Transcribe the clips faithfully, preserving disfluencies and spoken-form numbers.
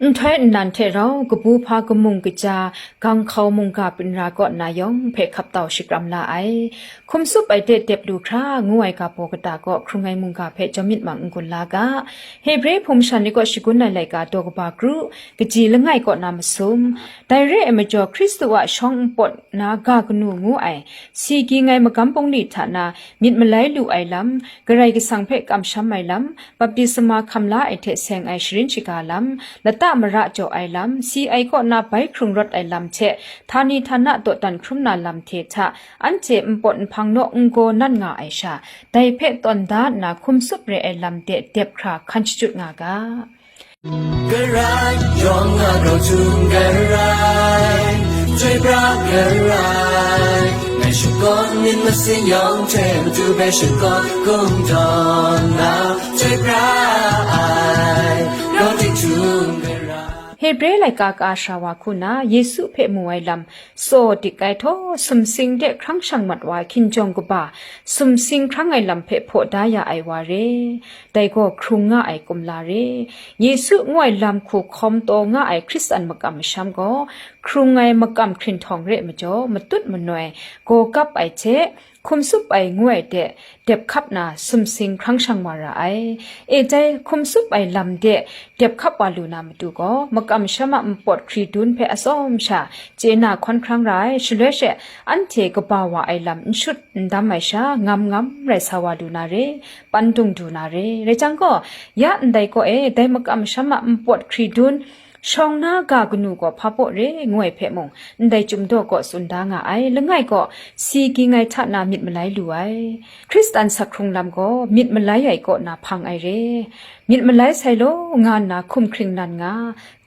Nhtoi nnan hte rau kabu hpa kamung kaja, ganghkau mungga prinra kaw nna yawng hpe hkap tau shakram la ai. Hkum tsup ai de dep lu hkra ngu ai ga baw kata kaw hkrung ai mungga hpe jawm myit mang n gun la ga. Hebre hpung masha ni kaw shagun ai laika daw kaba kru, kaji langai kaw na masum. Dai re ai majaw, Hkristu a shawng npawt na ga kanu ngu ai, si ging ai magam bungli hta na myit malai lu ai lam, Karai Kasang hpe kamsham ai lam, baptisma hkam la ai hte seng ai sharin shaga lam, lata mara jaw ai lam, si ai kaw na bai hkrung rawt ai lam hte, htani htana dawdan hkrum na lam hte hta, anhte npawt nhpang naw n-gaw nan nga ai sha, dai hpe tawn da nna hkum tsup re ai lam de dep hkra hkan shachyut nga ga. Karai yawng a grau htum karai, chyoi pra karai, ngai shakawn myit masin yawng hte matu bai shakawn kungdawn na, chyoi pra ai, grau ting htum karai. Hebre laika ka sara wa hku na Yesu hpe mu ai lam, tsaw dik ai htaw, sumsing de hkrang shang mat wa hkinjawng kaba, sumsing hkrang ai lam hpe hpaw da ya ai wa re, dai gaw hkrung nga ai kumla re. Yesu ngu ai lam hku hkawm taw nga ai Hkristan makam masham gaw, hkrung ai makam hkrinhtawng re ai majaw, matut manoi, gaw kap ai hte, hkum tsup ai ngu ai de, dep hkap na sumsing hkrang shang wa ra ai. E tai, hkum tsup ai lam de, dep hkap wa lu na matu gaw, makam masham a npawt hkri dun hpe atsawm sha, chye na hkawn hkrang ra ai, shaloi she, anhte kaba wa ai lam n shut n dam ai sha, ngam ngam rai sa wa lu na re, pandung du na re. Rai jang gaw, ya ndai kaw e, dai makam masham a npawt hkri dun, shawng na ga kanu gaw hpa baw re, ngu ai hpe mung, ndai chyum daw kaw tsun da nga ai, langai gaw, si ging ai hta na myit malai lu ai. Hkristan sak hkrung lam gaw myit malai ai kaw na hpang ai re. Myit malai sai law nga nna hkum hkring nan nga,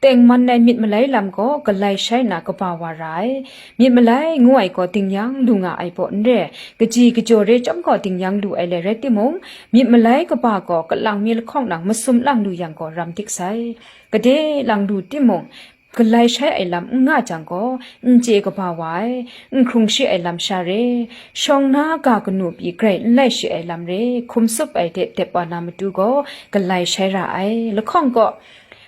tengman ai myit malai lam gaw galai shai na kaba wa ra ai. Myit malai ngu ai gaw dingyang lu nga ai baw n re, kaji kajaw re chyawm gaw dingyang lu ai le rai timung, myit malai kaba gaw kalang mi lahkawng nang masum lang lu yang gaw ram dik sai. Gade lang lu timung, galai shai ai lam n nga jang gaw, n chye kaba wa ai, n hkrung shi ai lam sha re, shawng na ga kanu pyi grai n lai shi ai lam re, hkum tsup ai de dep wa na matu gaw, galai shai ra ai. Lahkawng gaw,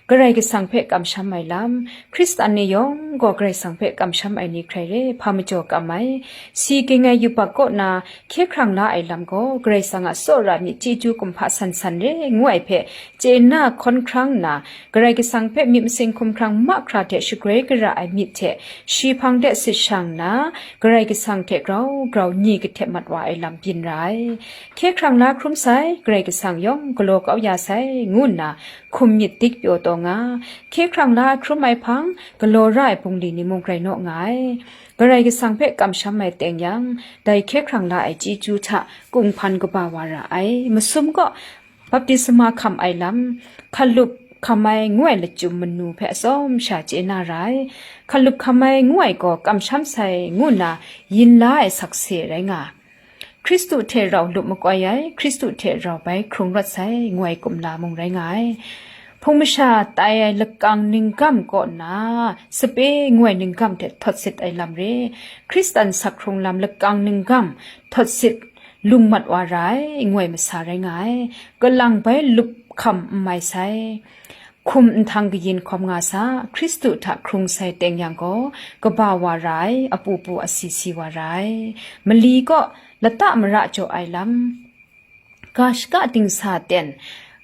Karai Kasang hpe kamsham ai lam, Hkristan ni yawng gaw Karai Kasang hpe kamsham ai ni hkrai re, hpa majaw kam ai, si ging ai yubak kaw na hkye hkrang la ai lam gaw, Karai Kasang a tsawra myit chyeju kumhpa san san re, ngu ai hpe, chye na hkawn hkrang nna, Karai Kasang hpe myit masin hkumhkrang mahkra hte shagroi gara ai myit hte shi hpang de sit shang nna, Karai Kasang hte grau grau ni kahtep mat wa ai lam byin ra ai. Hkye hkrang la hkrum sai, Karai Kasang yawng galaw kau ya sai, ngu nna hkum myit dik pyaw taw nga, hkye hkrang la hkrum ai hpang, galaw ra ai bungli ni mung rai naw nga ai. Karai Kasang hpe kamsham ai teng yang, dai hkye hkrang la ai chyeju hta kunghpan kaba wa ra ai. Masum gaw, baptisma hkam ai lam, hkalup hkam ai ngu ai lachyum manu hpe atsawm sha chye na ra ai. Hkalup hkam ai ngu ai gaw kamsham sai ngu nna yin la ai sakse rai nga. Hkristu hte rau lup makoi ai, Hkristu hte rau bai hkrung rawt sai ngu ai kumla mung rai nga ai. Hpung masha tai ai lakang ninggam kaw nna, sape ngu ai ninggam hte htawt sit ai lam re, Hkristan sak hkrung lam lakang ninggam htawt sit lung mat wa ra ai, ngu ai masa rai nga ai. Kalang bai lup hkam n mai sai. Hkum nhtang kayin hkawm nga sa, Hkristu hta hkrung sai teng yang gaw, kaba wa ra ai, apu pu asi si wa ra ai. Mali kaw lata mara jaw ai lam, ga shaka dingsa ten,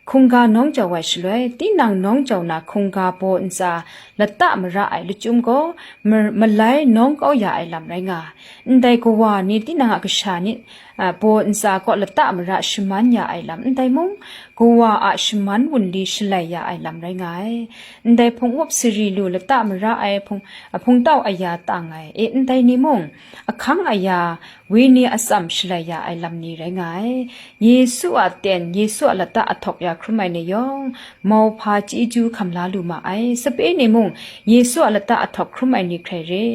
hkungga nawng jau ai shaloi, tinang nawng jau na hkungga baw ntsa lata mara ai lachyum gaw, ma-, malai nawng kau ya ai lam rai nga. Ndai kawa ni tinang a kasha ni, a, baw ntsa kaw lata mara shaman ya ai lam, ndai mung, kawa a shaman wunli shalai ya ai lam rai nga ai. Ndai hpung up sari lu lata mara ai hpung, a, hpungtau aya tang ai, e, ndai ni mung, ahkang aya, wenyi atsam shalai ya ai lam ni rai nga ai. Yesu a ten, Yesu a lata ahtawk ya hkrum ai ni yawng, mauhpa chyeju hkam la lu ma ai. Sape ni mung, Yesu a lata ahtawk hkrum ai ni hkrai re.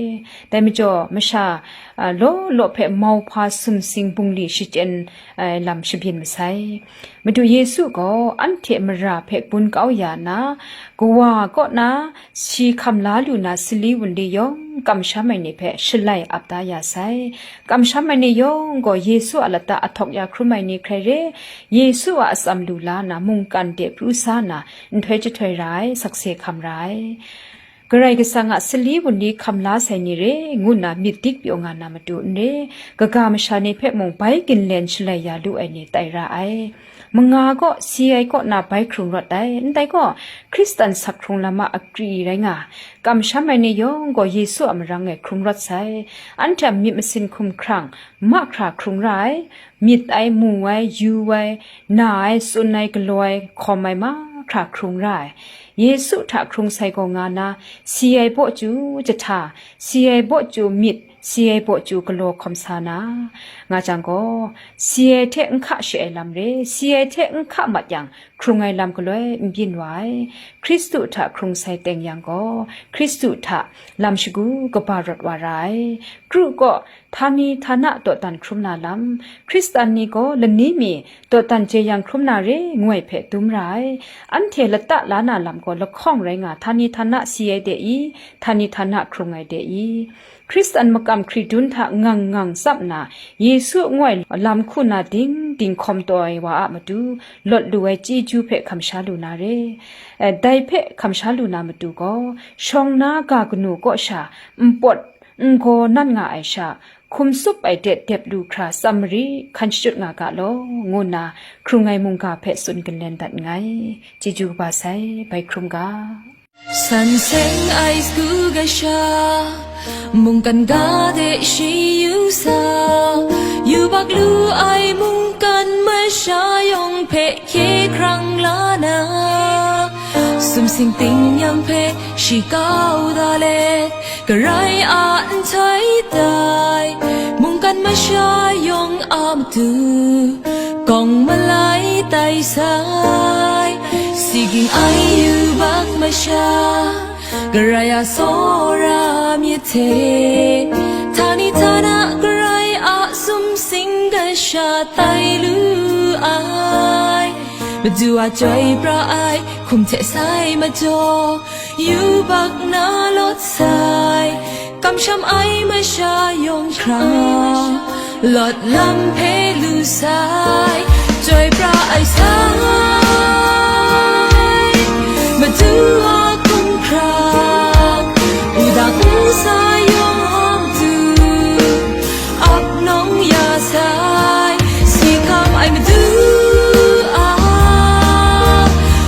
Dai majaw, masha, a, law law hpe mauhpa sumsing bungli shachyen ai lam shabyin masai. Madu Yesu gaw anhte mara hpe gun kau ya na, kawa kaw na shi hkam la lu na sali wunli yawng kamsham ai ni hpe shalai ap da ya sai. Kamsham ai ni yawng gaw Yesu a lata ahtawk ya hkrum ai ni hkrai re, Yesu a atsam lu la nna mungkan de pru sa nna nhtoi jahtoi ra ai, sakse hkam ra ai. Karai Kasang a sali wunli hkam la sai ni re, ngu nna myit dik pyaw nga na matu n re, kaga masha ni hpe mung bai ginlen shalai ya lu ai ni tai ra ai. Manga gaw si ai kaw na bai hkrung rawt ai, ndai gaw Hkristan sak hkrung lam a akri rai nga, kamsham ai ni yawng gaw Yesu a marang e hkrung rawt sai. Anhte a myit masin hkum hkrang mahkra hkrung ra ai, myit ai, mu ai, yu ai, na ai, tsun ai, galaw ai, hkawm ai mahkra hkrung ra ai. Yesu hta hkrung sai gaw nga na, si ai baw chyu jahta, si ai baw chyu myit, si ai baw chyu galaw hkawm sa na, nga jang gaw, si ai hte n hka she ai lam re, si ai hte n hka mat yang, hkrung ai lam galoi n byin wa ai. Hkristu hta hkrung sai teng yang gaw, Hkristu hta lam shagu kaba rawt wa ra ai. Kru kaw, htani htana dawdan hkrum na lam, Hkristan ni gaw lani mi dawdan jeyang hkrum na re, ngu ai hpe dum ra ai. Anhte lata la na lam gaw lahkawng rai nga, htani htana si ai de i, htani htana hkrung ai de i. Hkristan makam hkridun hta ngang ngang tsap nna, Yesu ngu ai lam hku na ding ding hkawm taw ai wa a matu, lawt lu ai chyeju hpe hkam sha lu na re. Eh, dai hpe hkam sha lu na matu gaw, shawng na ga kanu kaw sha, npawt n gaw nan nga ai sha, hkum tsup ai de dep lu hkra tsam mari hkan shachyut nga ga law, ngu nna hkrung ai mungga hpe tsun ginlen dat nngai. Chyeju kaba sai, bai hkrum ga. San seng ai sagu ga sha, mungkan ga de shi yu sa, yubak lu ai mungkan masha yawng hpe hkye hkrang la na, sumsing ting yang hpe shi kau da let, Karai a nhtoi tai, mungkan masha yawng a matu, kawng malai tai sai, si ging ai yubak masha, Karai a tsawra myit hte, htani htana Karai a sumsing ga sha tai lu ai, Madu a chyoi pra ai hkum hte sai majaw, yubak na lawt sai, kamsham ai masha yawng hkra, lawt lam hpe lu sai, chyoi pra ai sai, Madu a hkum hkra, wudang nsa yawng hawng tu, ap nawng ya sai, si hkam ai Madu a,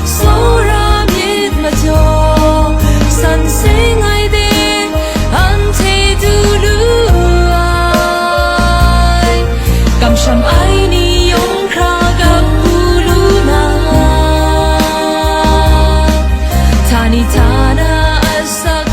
tsawra myit majaw, san seng ai de, anhte du lu ai, kamsham ai ni yawng hkra gap bu lu na, htani htana asak